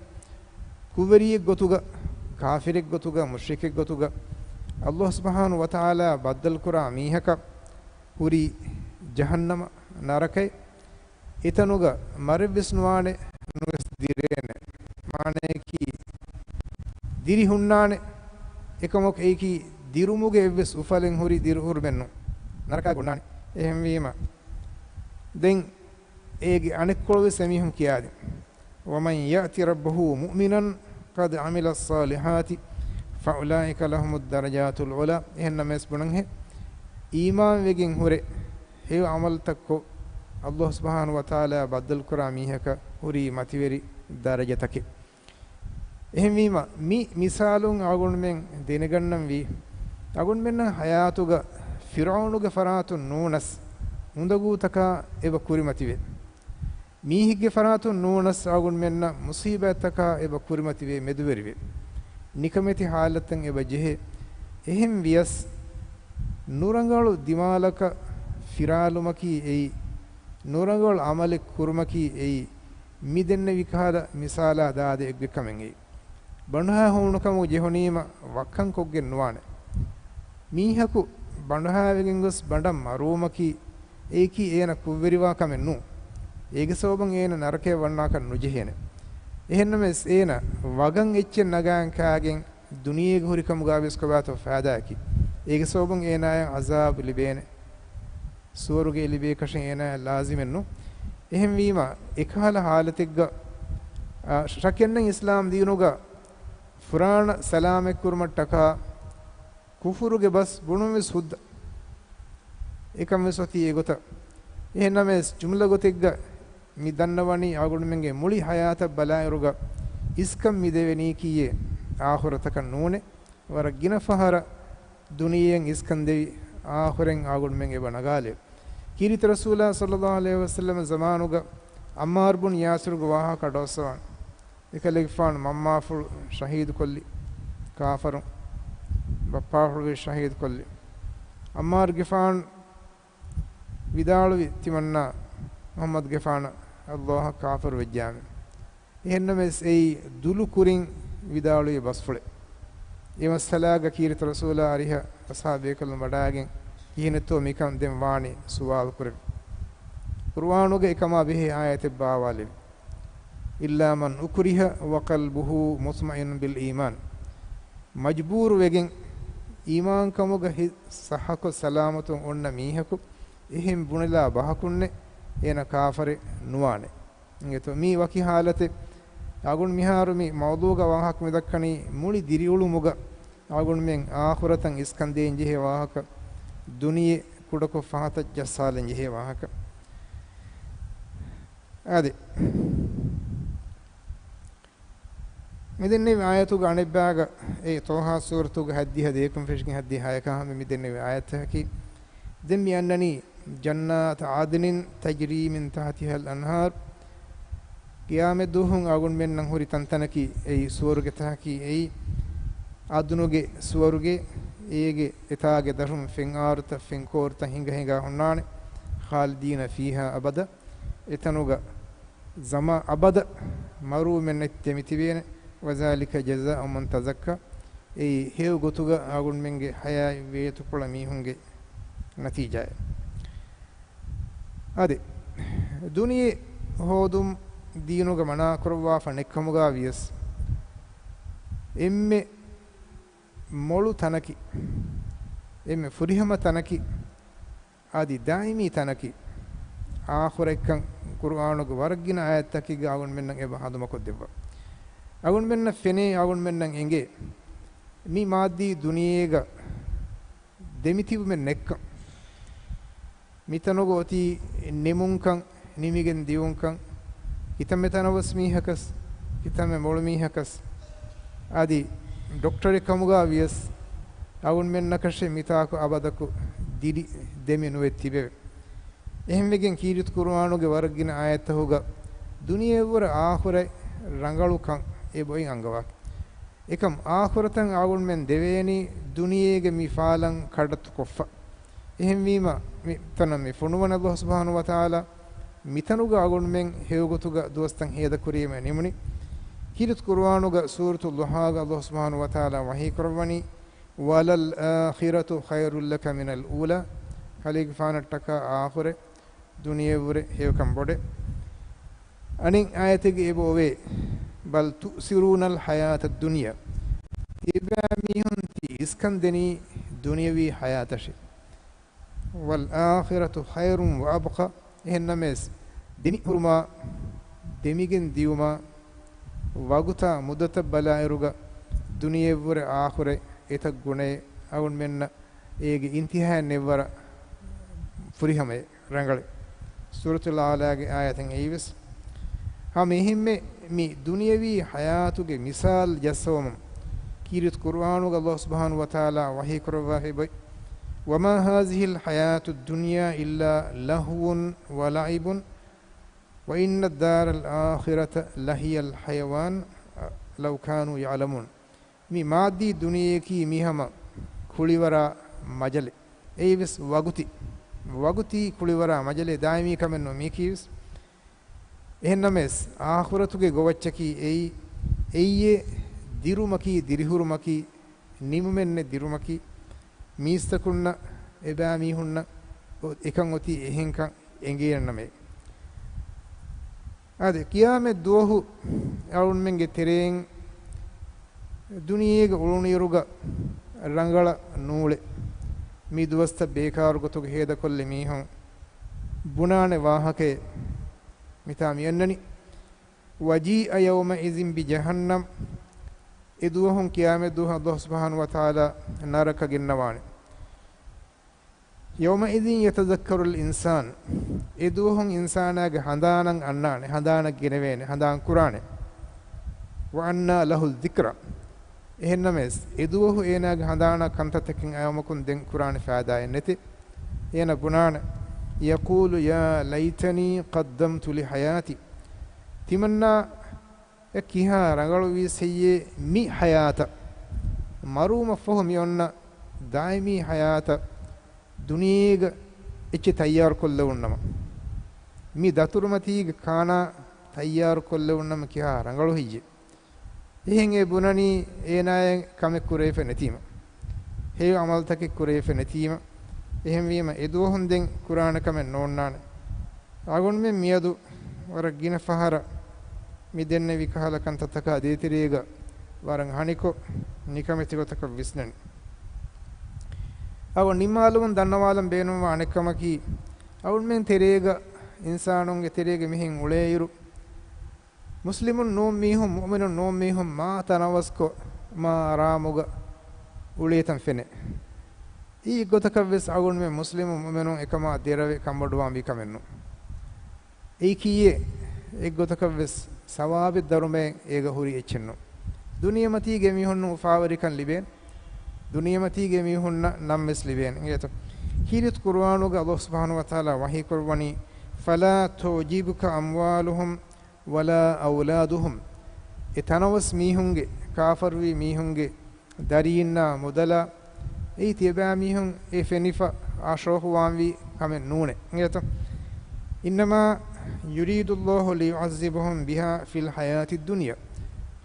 ކުށްވެރިއެއް ގޮތުގަ، ކާފިރެއް ގޮތުގަ، މުޝްރިކެއް ގޮތުގަ، ﷲ ސުބްޙާނަހޫ ވަތަޢާލާ ބައްދަލުކުރާ މީހަކަށް ހުރީ ޖަހަންނަމަ ނަރަކައެއް. އެތަނުގަ މަރެއްވެސް ނުވާނެ، ނުވެސް ދިރޭނެ. މާނަޔަކީ ދިރި ހުންނާނެ. އެކަމަކު އެއީކީ ދިރުމުގެ އެއްވެސް އުފަލެއް ހުރި ދިރިހުރުމެއް ނޫން. ނަރަކާގަ ހުންނާނެ. އެހެންވީމަ، ދެން އޭގެ އަނެއްކޮޅުވެސް އެމީހުން ކިޔާދިން. وَمَنْ يَأْتِ رَبَّهُ مُؤْمِنًا قَدْ عَمِلَ الصَّالِحَاتِ فَأُولَٰئِكَ لَهُمُ الدَّرَجَاتُ الْعُلَىٰ. އެހެންނަމަވެސް ބުނަންހޭ، އީމާންވެގެން ހުރެ ހެޔޮ ޢަމަލުތައްކޮށް، ﷲ ސުބްޙާނަހޫ ވަތަޢާލާ ބައްދަލުކުރާ މީހަކަށް ހުރީ މަތިވެރި ދަރަޖަތަކެއް. އެހެންވީމަ، މި މިސާލުން އަޅުގަނޑުމެން ދެނެގަންނަންވީ، އަޅުގަނޑުމެންނަށް ޙަޔާތުގަ ފިރްޢައުނުގެ ފަރާތުން ނޫނަސް އުނދަގޫތަކާ އެބަ ކުރިމަތިވޭ. މީހެއްގެ ފަރާތުން ނޫނަސް އަޅުގަނޑުމެންނަށް މުޞީބާތްތަކާ އެބަ ކުރިމަތިވޭ، މެދުވެރިވޭ. ނިކަމެތި ޙާލަތްތައް އެބަ ޖެހޭ. އެހެން ވިޔަސް، ނުރަނގަޅު ދިމާލަކަށް ފިރާލުމަކީ އެއީ، ނުރަނގަޅު ޢަމަލެއް ކުރުމަކީ އެއީ، މި ދެންނެވި ކަހަލަ މިސާލާ ދާދަ އެއްގެ ކަމެއް އެއީ. ބަނޑުހައި ހޫނުކަމުގަ ޖެހުނީމަ ވައްކަން ކޮށްގެން ނުވާނެ. މީހަކު ބަނޑުހައިވެގެން ގޮސް ބަނޑަށް މަރުވުމަކީ އެއީކީ އޭނަ ކުށްވެރިވާ ކަމެއް ނޫން. އޭގެ ސަބަބުން އޭނަ ނަރަކަޔަށް ވަންނާކަށް ނުޖެހޭނެ. އެހެންނަމަވެސް އޭނަ ވަގަށް އެއްޗެއް ނަގާން ކާގެން ދުނިޔޭގަ ހުރި ކަމުގަ ވެސް ކޮބާތޯ ފައިދާއަކީ؟ އޭގެ ސަބަބުން އޭނާޔަށް ޢަޒާބު ލިބޭނެ. ސުވަރުގެ ލިބޭކަށެއް އޭނާޔަށް ލާޒިމެއް ނޫން. އެހެންވީމަ، އެކަހަލަ ޙާލަތެއްގަ، އާ، ޝައްކެއްނެތް އިސްލާމް ދީނުގަ ފުރާނަ ސަލާމަތްކުރުމަށްޓަކާ ކުފުރުގެ ބަސް ބުނުން ވެސް ހުއްދަ. އެކަން ވެސް އޮތީ އެގޮތަށް. އެހެންނަމަވެސް، ޖުމްލަ ގޮތެއްގަ މި ދަންނަވަނީ އަޅުގަނޑުމެންގެ މުޅި ޙަޔާތަށް ބަލާއިރުގަ އިސްކަން މި ދެވެނީކީއޭ، އާޚިރަތަކަށް ނޫނޭ. ވަރަށް ގިނަ ފަހަރަށް ދުނިޔެއަށް އިސްކަން ދެވި، އާޚިރަތަށް އަޅުގަނޑުމެން އެބަ ނަގާލޭ. ކީރިތި ރަސޫލާ ޞައްލައްލާހު ޢަލައިހި ވަސައްލަމަ ޒަމާނުގަ ޢައްމާރު ބުން ޔާސިރުގެ ވާހަކަ އަޑުއައްސަވާނެ. އެކަލޭގެފާނު މަންމާފުޅު ޝަހީދުކޮށްލި ކާފަރުން، ބައްޕާފުޅުވެސް ޝަހީދުކޮށްލި. ޢައްމާރުގެފާނު ވިދާޅުވި ތިމަންނާ މުޙައްމަދުގެފާނަށް ﷲ އަށް ކާފަރު ވެއްޖާމެ. އެހެންނަމަވެސް އެއީ ދުލު ކުރިން ވިދާޅުވި ބަސްފުޅެއް. އެ މައްސަލާގަ ކީރިތި ރަސޫލާ އަރިހަށް އަޞްޙާބު ބޭކަލުން ވަޑާގެން ކިހިނެއްތޯ މިކަން ދެން ވާނީ ސުވާލު ކުރެވި. ޤުރުއާނުގަ އެކަމާ ބެހޭ އާޔަތެއް ބާވާލެވި. إِلَّا مَنْ أُكْرِهَ وَقَلْبُهُ مُطْمَئِنٌّ بِالْإِيمَانِ. މަޖްބޫރު ވެގެން އީމާންކަމުގަ ހިތް ޞައްޙަކޮށް ސަލާމަތުން އޮންނަ މީހަކު އެހެން ބުނެލާ ބަހަކުންނެއް އޭނަ ކާފަރެއް ނުވާނެ. އިނގޭތޯ؟ މީ ވަކި ޙާލަތެއް. އަޅުގަނޑު މިހާރު މި މައުޟޫޢުގަ ވާހަކަ މި ދައްކަނީ މުޅި ދިރިއުޅުމުގަ އަޅުގަނޑުމެން އާޚިރަތަށް އިސްކަން ދޭން ޖެހޭ ވާހަކަ، ދުނިޔެ ކުޑަކޮށް ފަހަތަށް ޖައްސާލަން ޖެހޭ ވާހަކަ. އާދެ. މިދެންނެވި އާޔަތުގެ އަނެއްބާގަ އެ ޠާހާ ސޫރަތުގެ ހައްދިހަ ދޭކުން ފެށިގެން ހައްދިހަ ހަޔަކަހަ މި މިދެންނެވި އާޔަތަކީ، ދެން މި އަންނަނީ جنات عدن تجري من تحتها الأنهار. ޤިޔާމަތްދުވަހުން އަޅުގަނޑުމެންނަށް ހުރި ތަންތަނަކީ އެއީ ސުވަރުގެތަކަކީ އެއީ އަދުނުގެ ސުވަރުގެ، އޭގެ އެތާގެ ދަށުން ފެންއާރުތައް ފެންކޯރުތައް ހިނގަ ހިނގާ ހުންނާނެ. خالدين فيها أبدا. އެތަނުގަ ޒަމާ އަބަދަށް މަރުވުމެއް ނެތި ދެމިތިބޭނެ. وذلك جزاء من تزكى. އެއީ ހެޔޮ ގޮތުގަ އަޅުގަނޑުމެންގެ ހަޔާތް ވޭތުކޮޅަށް މީހުންގެ ނަތީޖާއެއް. އާދެ، ދުނިޔެ ހޯދުން ދީނުގަ މަނާކުރައްވާފަ ނެއްކަމުގަ ވިޔަސް، އެންމެ މޮޅު ތަނަކީ، އެންމެ ފުރިހަމަ ތަނަކީ، އަދި ދާއިމީ ތަނަކީ އާޚިރަތްކަން ޤުރުއާނުގެ ވަރަށް ގިނަ އާޔަތްތަކެއްގަ އަޅުގަނޑުމެންނަށް އެބަ ހަނދުމަކޮށްދެއްވާ. އަޅުގަނޑުމެންނަށް ފެނޭ، އަޅުގަނޑުމެންނަށް އެނގޭ މި މާއްދީ ދުނިޔޭގަ ދެމިތިބުމެއް ނެއްކަން. މިތަނުގަ އޮތީ ނިމުންކަން، ނިމިގެން ދިއުންކަން، ކިތަންމެ ތަނަވަސް މީހަކަސް، ކިތަންމެ މޮޅު މީހަކަސް، އަދި ޑޮކްޓަރެއް ކަމުގަ ވިޔަސް، އަޅުގަނޑުމެންނަކަށެއް މިތާކު އަބަދަކު ދިރި ދެމި ނުވެ ތިބެވެ. އެހެންވެގެން ކީރިތި ޤުރުއާނުގެ ވަރަށް ގިނަ އާޔަތްތަކުގަ ދުނިޔެއަށްވުރެ އާޚިރަތް ރަނގަޅުކަން އެ ބޮއިން އަންގަވާ. އެކަމް އާޚިރަތަށް އަޅުގަނޑުމެން ދެވޭނީ ދުނިޔޭގެ މި ފާލަން ކަޑައްތުކޮށްފަ. އެހެންވީމަ، މި ތަނަށް މި ފޮނުވަން ﷲ ސުބްޙާނަހޫ ވަތަޢާލާ މިތަނުގަ އަޅުގަނޑުމެން ހެޔޮގޮތުގަ ދުވަސްތައް ހޭދަކުރީމަ ނިމުނީ. ކީރިތި ޤުރުއާނުގަ ސޫރަތުލް ޟުޙާގަ ﷲ ސުބްޙާނަހޫ ވަތަޢާލާ ވަޙީކުރައްވަނީ، وَلَلْآخِرَةُ خَيْرٌ لَكَ مِنَ الْأُولَىٰ. ކަލޭގެފާނަށްޓަކާ އާޚިރަތް ދުނިޔެއަށްވުރެ ހެޔޮކަން ބޮޑޭ. އަނެއް އާޔަތެއްގަ އެބައޮވޭ، بَلْ تُؤْثِرُونَ الْحَيَاةَ الدُّنْيَا. ތިބާ މީހުން ތި އިސްކަން ދެނީ ދުނިޔަވީ ޙަޔާތަށޭ. وَالْآخِرَةُ خَيْرٌ وَأَبْقَىٰ. އެހެންނަމަވެސް، ދެމިހުރުމާ، ދެމިގެން ދިއުމާ، ވަގުތާ މުއްދަތަށް ބަލާއިރުގަ ދުނިޔެއަށްވުރެ އާޚިރަތް އެތައް ގުނައެއް އަޅުގަނޑުމެންނަށް އޭގެ އިންތިހާއެއް ނެއްވަރަށް ފުރިހަމައެއް ރަނގަޅެއް. ސޫރަތުލް އަޢްލާގެ އާޔަތެއް އެއީވެސް. ހަމަ އެހެންމެ މި ދުނިޔަވީ ޙަޔާތުގެ މިސާލު ޖައްސަވަމުން ކީރިތި ޤުރުއާނުގަ ﷲ ސުބްޙާނަހޫ ވަތަޢާލާ ވަޙީކުރައްވާފައި ބޮއި، وَمَا هَٰذِهِ الْحَيَاةُ الدُّنْيَا إِلَّا لَهْوٌ وَلَعِبٌ وَإِنَّ الدَّارَ الْآخِرَةَ لَهِيَ الْحَيَوَانُ لَوْ كَانُوا يَعْلَمُونَ. މި މާއްދީ ދުނިޔެއަކީ މިހަމަ ކުޅިވަރާ މަޖަލެއް. އެއީވެސް ވަގުތީ، ވަގުތީ ކުޅިވަރާ މަޖަލެއް، ދާއިމީ ކަމެއް ނޫން މީކީވެސް. އެހެންނަމަވެސް، އާޚިރަތުގެ ގޮވައްޗަކީ އެއީ، އެއީ ދިރުމަކީ، ދިރިހުރުމަކީ، ނިމުމެއް ނެތް ދިރުމަކީ، މީސްތަކުންނަށް، އެބައިމީހުންނަށް އެކަން އޮތީ އެހެންކަން އެނގޭނަމޭ. އާދެ، ޤިޔާމަތް ދުވަހު އަޅުގަނޑުމެންގެ ތެރެއިން ދުނިޔޭގަ އުޅުނުއިރުގަ ރަނގަޅަށް ނޫޅެ މި ދުވަސްތައް ބޭކާރު ގޮތުގަ ހޭދަކޮށްލި މީހުން ބުނާނެ ވާހަކައެއް މިތާ މިއަންނަނީ. وَجِيءَ يَوْمَئِذٍ بِجَهَنَّمَ. އެ ދުވަހުން ޤިޔާމަތް ދުވަހަށް ﷲ ސުބްޙާނަހޫ ވަތަޢާލާ ނަރަކަ ގެންނަވާނެ. يَوْمَئِذٍ يَتَذَكَّرُ الْإِنسَانُ. އެ ދުވަހުން އިންސާނާގެ ހަނދާނަށް އަންނާނެ، ހަނދާނަށް ގެނެވޭނެ، ހަނދާން ކުރާނެ. وَأَنَّىٰ لَهُ الذِّكْرَىٰ. އެހެންނަމަވެސް، އެ ދުވަހު އޭނާގެ ހަނދާނަށް ކަންތައްތަކެއް އައިވަމަކުން ދެން ކުރާނެ ފައިދާއެއް ނެތޭ. އޭނަ ބުނާނެ، يَقُولُ يَا لَيْتَنِي قَدَّمْتُ لِحَيَاتِي. ތިމަންނާ އެ ކިހާ ރަނގަޅު ވީސް ހެއްޔޭ މި ޙަޔާތަށް، މަރުވުމަށްފަހު މި އޮންނަ ދާއިމީ ޙަޔާތަށް ދުނިޔޭގަ އެއްޗެއް ތައްޔާރު ކޮށްލެވުންނަމަ، މި ދަތުރުމަތީގެ ކާނާ ތައްޔާރު ކޮށްލެވުންނަމަ ކިހާ ރަނގަޅު ހެއްޔޭ؟ އެހެން އެ ބުނަނީ އޭނާއަށް ކަމެއް ކުރެވިފަ ނެތީމަ، ހެޔޮ ޢަމަލުތަކެއް ކުރެވިފަ ނެތީމަ. އެހެންވީމަ އެ ދުވަހުން ދެން ކުރާނެ ކަމެއް ނޯންނާނެ. އަޅުގަނޑުމެން މިއަދު ވަރަށް ގިނަ ފަހަރަށް މި ދެންނެވި ކަހަލަ ކަންތައްތަކާ ދޭތެރޭގަ ވަރަށް ހަނިކޮށް ނިކަމެތި ގޮތަކަށް ވިސްނަނީ. އަޅުގަނޑު ނިންމާލުމުން ދަންނަވާލަން ބޭނުންވާ އަނެއްކަމަކީ، އަޅުގަނޑުމެން ތެރޭގަ، އިންސާނުންގެ ތެރޭގަ މިހެން އުޅޭއިރު، މުސްލިމުން ނޫން މީހުން، މުއުމިނުން ނޫން މީހުން މާ ތަނަވަސްކޮށް، މާ އަރާމުގަ އުޅޭތަން ފެނޭ. އެއީ އެއްގޮތަކަށްވެސް އަޅުގަނޑުމެން މުސްލިމުން މުއުމިނުން އެކަމާ ދެރަވެ ކަންބޮޑުވާންވީ ކަމެއް ނޫން. އެއީކީއެއް، އެއްގޮތަކަށްވެސް ސަވާބެއް ދަރުމައެއް އޭގަ ހުރި އެއްޗެއް ނޫން. ދުނިޔެމަތީގެ މީހުންނަށް އުފާވެރިކަން ލިބޭނެ. ދުނިޔެމަތީގެ މީހުންނަށް ނަން ވެސް ލިބޭނެ. އިނގޭތޯ؟ ކީރިތި ޤުރުއާނުގަ އަލްލާހު ސުބްޙާނަހު ވަތަޢާލާ ވަޙީ ކުރައްވަނީ، فَلَا تُعْجِبْكَ أَمْوَالُهُمْ وَلَا أَوْلَادُهُمْ. އެ ތަނަވަސް މީހުންގެ، ކާފަރުވި މީހުންގެ ދަރީންނާ މުދަލާ، އެއީ ތިޔަބައިމީހުން އެ ފެނިފަ އާ ޝޯހުވާންވީ ކަމެއް ނޫނޭ. އިނގޭތޯ؟ إِنَّمَا يُرِيدُ اللَّهُ لِيُعَذِّبَهُمْ بِهَا فِي الْحَيَاةِ الدُّنْيَا.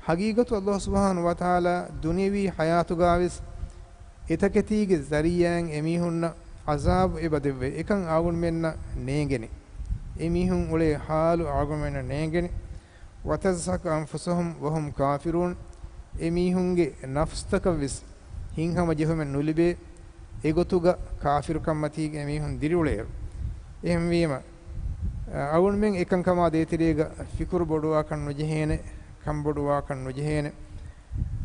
ހަގީގަތު އަލްލާހު ސުބްޙާނަހު ވަތަޢާލާ ދުނިޔަވީ ޙަޔާތުގަވެސް އެތަކެތީގެ ޒަރީޢާއިން އެމީހުންނަށް ޢަޒާބު އެބަ ދެއްވޭ. އެކަން އަޅުގަނޑުމެންނަށް ނޭނގެނީ. އެމީހުން އުޅޭ ޙާލު އަޅުގަނޑުމެންނަށް ނޭނގެނީ. وَتَزْهَقَ أَنْفُسُهُمْ وَهُمْ كَافِرُونَ. އެމީހުންގެ ނަފްސުތަކަށްވެސް ހިތްހަމަޖެހުމެއް ނުލިބޭ. އެގޮތުގަ ކާފިރުކަންމަތީގަ އެމީހުން ދިރިއުޅޭއިރު. އެހެންވީމަ، އަ، އަޅުގަނޑުމެން އެކަންކަމާ ދޭތެރޭގަ ފިކުރު ބޮޑުވާކަށް ނުޖެހޭނެ، ކަންބޮޑުވާކަށް ނުޖެހޭނެ.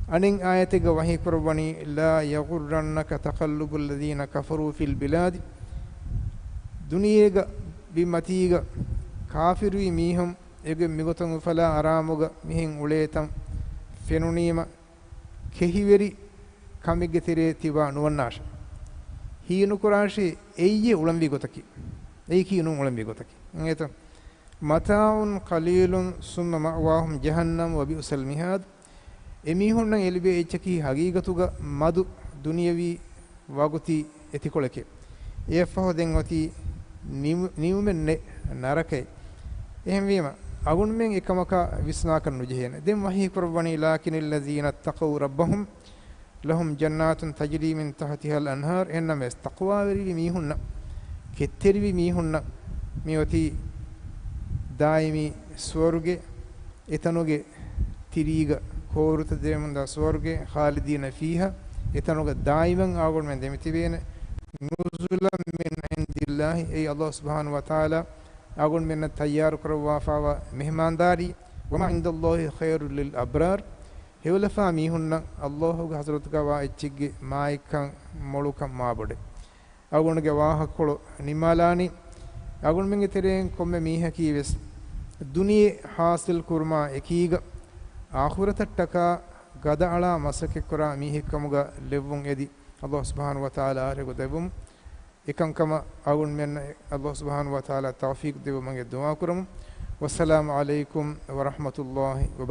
އަނެއް އާޔަތެއްގަ ވަޙީ ކުރައްވަނީ، لَا يَغُرَّنَّكَ تَقَلُّبُ الَّذِينَ كَفَرُوا فِي الْبِلَادِ. ދުނިޔޭގަ ވި މަތީގަ ކާފިރުވި މީހުން އެގޮތް މިގޮތަށް އުފަލާ އަރާމުގަ މިހެން އުޅޭތަން ފެނުނީމަ، ކެހިވެރި ކަމެއްގެ ތެރޭ ތިބާ ނުވަންނާށޭ. ހީނުކުރާށޭ، އެއީ އުޅަންވީ ގޮތަކީ. އެއީކީ ނޫން އުޅަންވީ ގޮތަކީ. އިނގޭތޯ؟ مَتَاعٌ قَلِيلٌ ثُمَّ مَأْوَاهُمْ جَهَنَّمُ وَبِئْسَ الْمِهَادُ. އެމީހުންނަށް އެލިބޭ އެއްޗަކީ ހަގީގަތުގަ މަދު ދުނިޔަވީ ވަގުތީ އެތިކޮޅެކޭ. އެއަށްފަހު ދެން އޮތީ ނިމު-، ނިމުމެއް ނެތް ނަރަކައެއް. އެހެންވީމަ، އަޅުގަނޑުމެން އެކަމަކާ ވިސްނާކަށް ނުޖެހޭނެ. ދެން ވަޙީ ކުރައްވަނީ، لَكِنِ الَّذِينَ اتَّقَوْا رَبَّهُمْ لَهُمْ جَنَّاتٌ تَجْرِي مِنْ تَحْتِهَا الْأَنْهَارُ. އެހެންނަމަވެސް، ތަޤްވާވެރިވި މީހުންނަށް، ކެތްތެރިވި މީހުންނަށް މިއޮތީ ދާއިމީ ސުވަރުގެ، އެތަނުގެ ތިރީގަ ކޯރުތައް ދެމުންދާ ސުވަރުގެ، خَالِدِينَ فِيهَا، އެތަނުގަ ދާއިމަށް އަޅުގަނޑުމެން ދެމިތިބޭނެ. نُزُلًا مِنْ عِنْدِ اللَّهِ، އެއީ އަލްލާހު ސުބްޙާނަހު ވަތަޢާލާ އަޅުގަނޑުމެންނަށް ތައްޔާރު ކުރައްވާފައިވާ މެހްމާންދާރީ. وَمَا عِنْدَ اللَّهِ خَيْرٌ لِلْأَبْرَارِ. ހެޔޮލަފާ މީހުންނަށް އަލްލާހުގެ ޙަޟްރަތުގަވާ އެއްޗެއްގެ މާތްކަން މޮޅުކަން މާބޮޑޭ. އަޅުގަނޑުގެ ވާހަކަކޮޅު ނިންމާލާނީ، އަޅުގަނޑުމެންގެ ތެރެއިން ކޮންމެ މީހަކީ ވެސް ދުނިޔެ ޙާޞިލް ކުރުމާ އެކީގަ، އާޚިރަތަށްޓަކާ ގަދައަޅާ މަސައްކަތްކުރާ މީހެއްކަމުގަ ލެއްވުން އެދި، އަލްލާހު ސުބްޙާނަހު ވަތަޢާލާ އާރެގު ދެއްވުމު. އެކަންކަމަށް އަޅުގަނޑުމެންނަށް އަލްލާހު ސުބްޙާނަހު ވަތަޢާލާ ތައުފީޤު ދެއްވުމަށް ދުޢާ ކުރަމު. وَالسَّلَامُ عَلَيْكُمْ وَرَحْمَةُ اللَّهِ وَبَرَكَاتُهُ.